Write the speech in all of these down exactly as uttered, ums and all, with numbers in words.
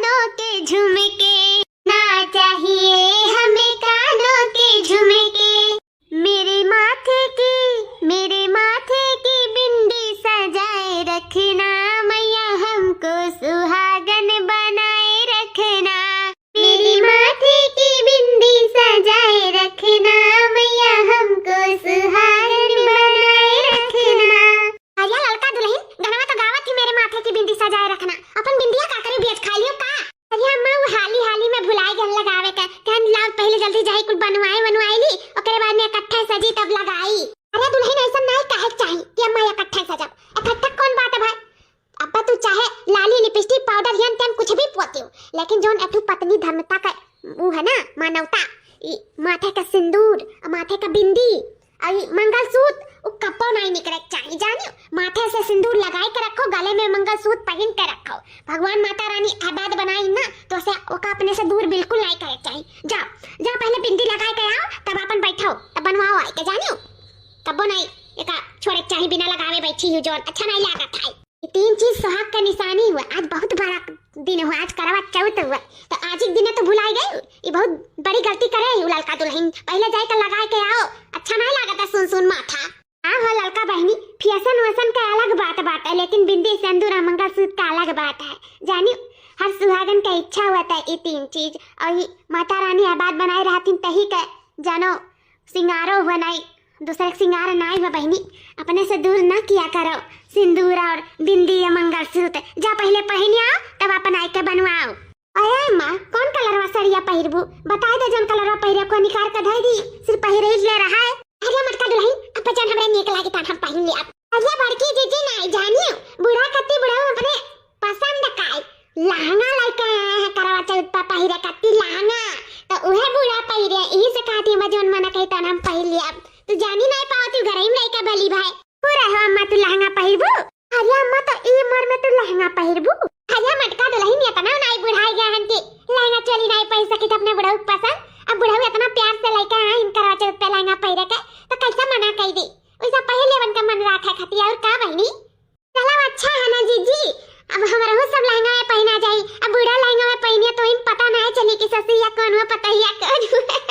कानों के झुमके, ना चाहिए हमें कानों के झुमके। मेरे माथे की, मेरे माथे की बिंदी सजाए रखना, मैया हमको सुहागन बनाए रखना। मेरे माथे की बिंदी सजाए रखना, मैया हमको सुहागन बनाए रखना। अरे ललका दुलहिन, गनवा तो गावत ही, मेरे माथे की बिंदी सजाए रखना। अपन बिंदिया का करी, बेच खाई लियो का? अरे अम्मा, वो हाली हाली में भुलाई गन लगावे का। कहन लाओ पहिले जल्दी जाई कुल बनवाए वनवाए ली, ओकरे बाद में इकट्ठे सजी तब लगाई। अरे दुलहिन, ऐसा नाई कहे के चाही कि अम्मा इकट्ठे सजब। इकट्ठे कौन बात है भाई? अब्बा तू चाहे लाली, लिपस्टिक, पाउडर, हेन तेन कुछ भी पोतियो, लेकिन जौन एक ठो पत्नी धर्मता का ऊ है ना, मानवता, ई माथे का सिंदूर, माथे का बिंदी, अई मंगलसूत्र, उ कब्बो नाई निकरे के चाही, जानियो। माथे से सिंदूर लगाई के रखो, गले में मंगलसूत्र पहिन के रखो। भगवान माता रानी आबाद बनाई ना, तो से ओका अपने से दूर बिल्कुल नाई करे के चाही। जाओ, जाओ पहिले बिंदी लगाई के आओ, तब अपन बैठो, तब बनवाओ आई के, जानियो। कब्बो नाई एका छोड़े के चाही, बिना लगावे बैठी हूँ जौन, अच्छा नाई लागत है। ई तीन चीज सुहाग का निशानी हुआ। आज बहुत बड़ा दिन हुआ, आज करवा चौथ हुआ, तो आज एक दिन तो भुलाई गई। ई बहुत बड़ी गलती करे है उ ललका दुलहिन। पहिले जाए के लगाए के आओ, अच्छा नाई लागत है सुन सुन माथा। हाँ हो ललका बहिनी, फैशन वैशन का अलग बात बात है, लेकिन बिंदी सिंदूर और मंगलसूत्र का अलग बात है। जानी, हर सुहागन का इच्छा हुआ था ये तीन चीज, और ये माता रानी आबाद बनाए रहती तही के जानो सिंगारो हुआ नाई, दूसरे के सिंगार नाई हुआ बहिनी। अपने से दूर ना किया करो सिंदूर और बिंदी या मंगलसूत्र। जा पहिले पहिन आओ, तब अपन आई के बनवाओ। अरे माँ, कौन कलरवा सड़िया पहिरबू? बताई दे, जौन कलरवा पहिरे को निकाल के धई दी, सिर्फ पहिरे ही ले रहा है। अरे मटका दुलहिन, अब जौन हमरे नीक लागे तौन हम पहिन लेब। अरे बड़की जीजी नाई जानियो, बूढ़ा कत्ती बुढ़ऊ अपने पसंद का लहंगा लइके आए हैं करवा चौथ पा पहिरे कत्ती लहंगा, तो उहे बूढ़ा पहिरे, यही से कहती है जौन मना कही तौन हम पहिन लेब। तू जानी नाई पावती, घरही में लइका बली भाई। पूरा हो अम्मा तू लहंगा पहिरबू? अरे अम्मा, तो ई उम्र में तू लहंगा पहिरबू? अरे मटका दुलहिन, इतना नाई बुढ़ाई गया हन कि लहंगा चोली नाई पहिर सकित अपने बुढ़ऊ के पसंद। अब बुढ़ऊ इतना प्यार से लइका है इनकर वजह पे लहंगा पहिरे के, तो कैसे मना कई दी? वैसा पहिर लेवन का मन राखे खातिर, और का बहिनी? चलो अच्छा है ना जीजी, अब हमरहू सब लहंगा में पहिना जाई। अब बूढ़ा लहंगा में पहिनिया तो इन पता नहीं चली कि ससुरिया कौन हुआ, पतहिया कौन हुआ।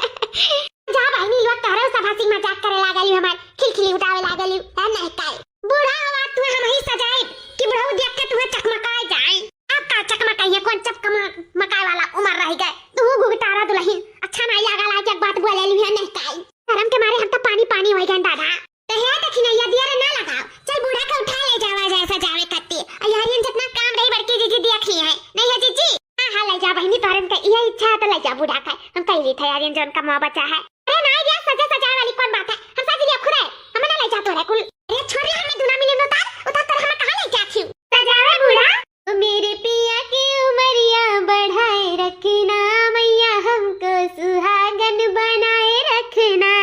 जा बहिनी लोग, तोहरे सब हंसी मजाक करे लागल यू, हमार खिलखिली उड़ावे लागल यू, है नहीं काई? बूढ़ा हुआ तू हम ही सजाए कि बुढ़ऊ देख के तुम्हें चकमकाए जाए। अब का चकमकाइए, कौन चकमकाए वाला उम्र रह गए? तू घुघटारा दुलहिन, अच्छा नहीं लगा ला, एक बात बोले लू है नहीं काई? शर्म के मारे हम तो पानी पानी हो गए दादा। तो हे दखिनैया, दिया रे ना लगाओ, चल बूढ़ा के उठा ले जावा जाए सजावे खातिर। अयारियन जितना काम रही बड़की जीजी देख ली है, नहीं है जीजी? हाँ हाँ, ले जा बहिनी, तोहरन के यह इच्छा है तो ले जा बूढ़ा के। हम कह ली थे यारियन जौन का मुआ बचा है। अरे ना यार, सजा सजाए वाली कौन बात है, हम सज लिया खुद है, हमें ना ले जा तोरे कुल। अरे छोड़ रे, हमें दूना मिले उतार उतार कर हमें कहाँ ले जाती हूँ? सजावे बूढ़ा। ओ मेरे पिया की उमरिया बढ़ाए रखना, मैया हमको सुहागन बनाए रखना।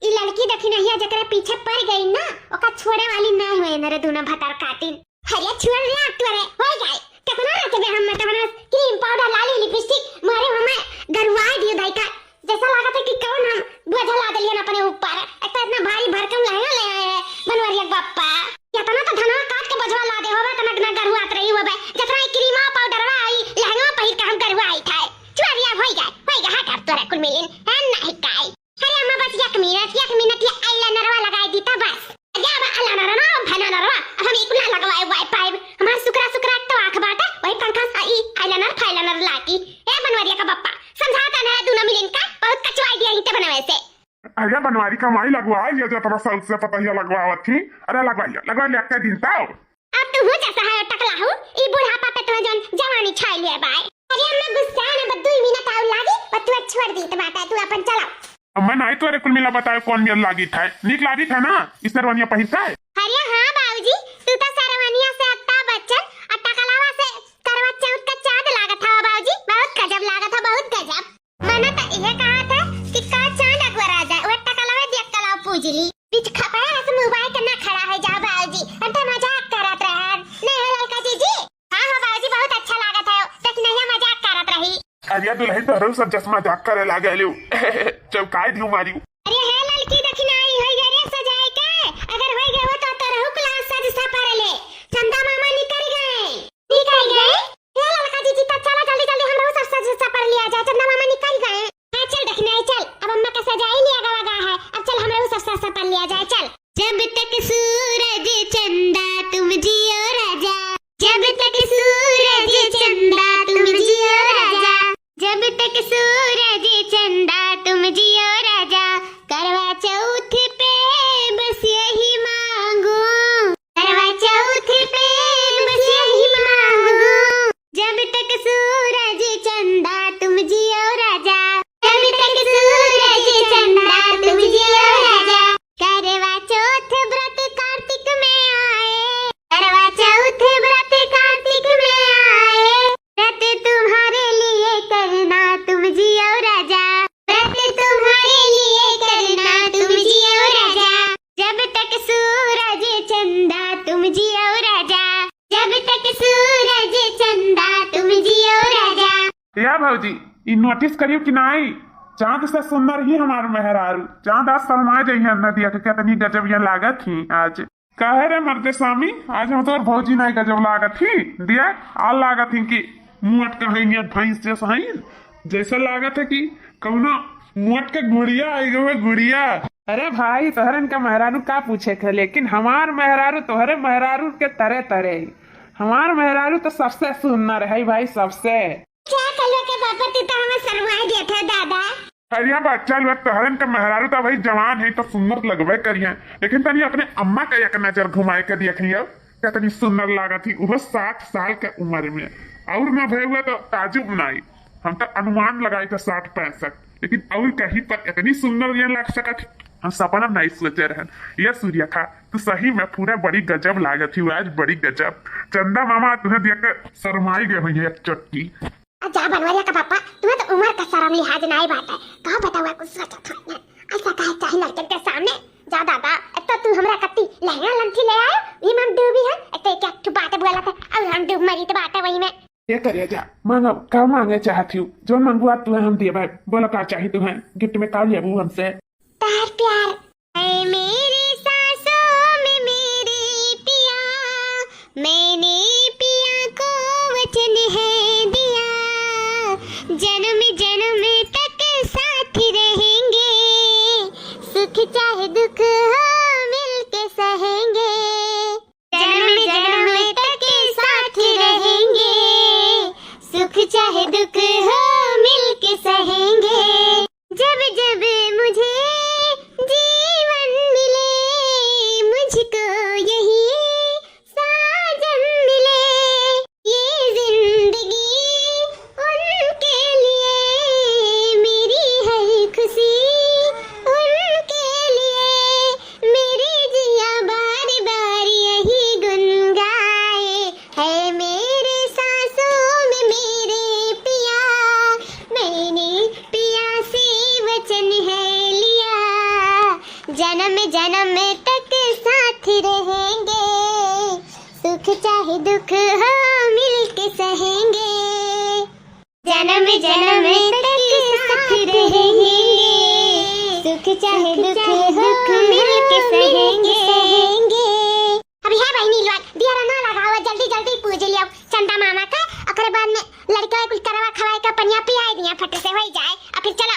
ई लड़की दखिनैया जकरा पीछे पड़ गई ना, ओका छोड़े वाली ना हुए न रे दूना भतार काटिन। अरे छोड़ रे, अब तोरे हो जाए, कितना रचबे हम, मतलब क्रीम पाउडर लाली लिपस्टिक मारे हमें गरुआए दियो दाई का। जैसा लागत है कि कौन हम बोझा लाद लियन अपने ऊपर। एक तो इतना भारी भरकम लहंगा ले आए हैं बनवरिया के बप्पा। इतना तो धनवा काट के बोझवा लादे होबे, इतना ना गरुआत रही होबे। जतना ई क्रीमा पाउडरवा आई, लहंगा पहिर के हम गरुआई थे। चुअरिया होई गए, होई गए, हट अब तोरा कुल मिलिन, है नहीं काई। अरे अम्मा बस एक मिनट, एक मिनट ये eyelinerवा लगाई दी तो बस। अरे अब eyeliner ना, भैया ना, अब हम एक ना लगवाए वाई पाइब। हमार सुकरा सुकरा एक तो आँख बाटे, वही पंखा से ई eyeliner फाइलनर लागी। ए बनवरिया का बप्पा, समझाता ना दूनो मिलिन का, बहुत कचवाई दिया इनके बनवे से। अरे बनवारी का माई लगवा लिया जा, तोरा साउथ से पतहिया लगवावत थी। अरे लगवा लिया, लगवा लिया, अक्का दिन ताओ। अब तू हूँ जैसा है टकला हूँ, ई बुढ़ापा पे तुम्हें जौन जवानी छाई लिया बाय। अरे अम्मा गुस्सा ना, बस दो मिनट आउ लागी, बस तू छोड़ दी तो बात है, तू अपन चलाओ। अम्मा नाई तोरे कुल मिला बताए कौन मियल लागी था, नीक लागी था ना, ई सरवनिया पहिर था। अरे हाँ बाबूजी, तू तो सरवनिया से अमिताभ बच्चन और टकलावा से करवा चौथ का चाँद लागत हवा बाबूजी, बहुत गजब लागत है, बहुत गजब। मना तो यह कहा था कि का चाँद अकबरा जाए, वह टकलवे देख कलाव पूज ली। बीच खपड़ा हस मुबाई के ना खड़ा है जा बाबूजी, हम तो मजाक करत रहन। नहीं हो ललका जीजी? हाँ हो बाबूजी, बहुत अच्छा लागत है, लेकिन नहीं मजाक करत रही। अरे दुलहिन तोहरो सब जस मजाक करे लागेलू। चौकाई दियो मारियो। अरे हे ललकी दखिनाई होई गए रे सजाए के, अगर होई गए हो तो तोरहु क्लास सज सपर ले। चंदा मामा निकल गए। निकल गए? हे ललका जीजी, तो चला जल्दी जल्दी या भौजी, ई नोटिस करियो कि नाई, चाँद से सुंदर ही हमार मेहरारू। चाँद आज शर्मा जइहैं नदिया के, केतनी गजब या लागत ही आज। काहे रे मर्दे स्वामी, आज हम तोर भौजी नाई गजब लागत ही। दिया, आ लागत ही कि मुअट कहीं भैंस जैसा ही, जैसे लागत है कि कौनो मुअट के गुड़िया आई गए, गुड़िया। अरे भाई, तोहरन का मेहरारू का पूछे थे, लेकिन हमार मेहरारू तोहरे मेहरारू के तरे तरे ही। हमार मेहरारू तो सबसे सुंदर है भाई, सबसे। क्या कलवा के पापा, तू तो हमें शर्माए दिया था दादा। अरे बच्चा लोग, तोहरन के मेहरारू तो भाई जवान है तो सुंदर लगबे करिहैं, लेकिन तनी अपने अम्मा का एक नजर घुमाए के देखियो, कितनी सुंदर लागत ही, वो साठ साल के उम्र में। और ना भए हुआ तो ताजुब नाई, हम तो अनुमान लगाई थे साठ पैंसठ, लेकिन और कहीं पर इतनी सुंदर ये लाग सकत ही, हम सपना नाई सोचे रहन। ये सूर्या था, तू सही में पूरा बड़ी गजब लागत ही आज, बड़ी गजब। चंदा मामा तुम्हें देख के शर्माई गए हुई है एक चट्टी। आ जा बनवरिया का पापा, तुम्हें तो उम्र का शर्म लिहाज नाई बात है। कहो बेटा, हुआ कुछ सोचा था ना, ऐसा कहे चाहे लड़कन के सामने। जा दादा, अब तो तू हमरा कत्ती लहंगा लंठी ले आयो, ई में हम डूबी है, एक तो एक ठो बात बोला था, और हम डूब मरी तो बात है वही में। ये करिया जा, मांगो, का मांगे चाहत हूँ, जो मांगू आप तुम्हें हम देबे। बोलो का चाही तुम्हें, गिफ्ट में का लेबू हमसे? तार प्यार। ऐ मेरे सांसों में मेरे पिया, मैंने पिया को वचन है दिया, जन्म जन्म तक साथ रहेंगे, सुख चाहे दुख हो मिलके सहेंगे, जन्म जन्म तक साथ रहेंगे, सुख चाहे दुख हो मिलके सहेंगे। जब जब मुझे जीवन मिले, मुझको यही साजन मिले, ये जिंदगी उनके लिए, मेरी हर खुशी उनके लिए, मेरी जिया बार बार यही गुन गाए। है मेरे सांसों में मेरे पिया, मैंने पिया से वचन है लिया, जन्म जन्म तक साथ रहेंगे, सुख चाहे दुख हो मिलके सहेंगे, जन्म जन्म तक साथ रहेंगे, सुख चाहे दुख हो मिलके सहेंगे। अभी है बहिनी लोग, दियरा ना लगावा, जल्दी जल्दी पूज लियो चंदा मामा का, ओकरे बाद में लड़का कुल करवा खवाए का पनिया पियाए दिया फट से होई जाए, और फिर चलो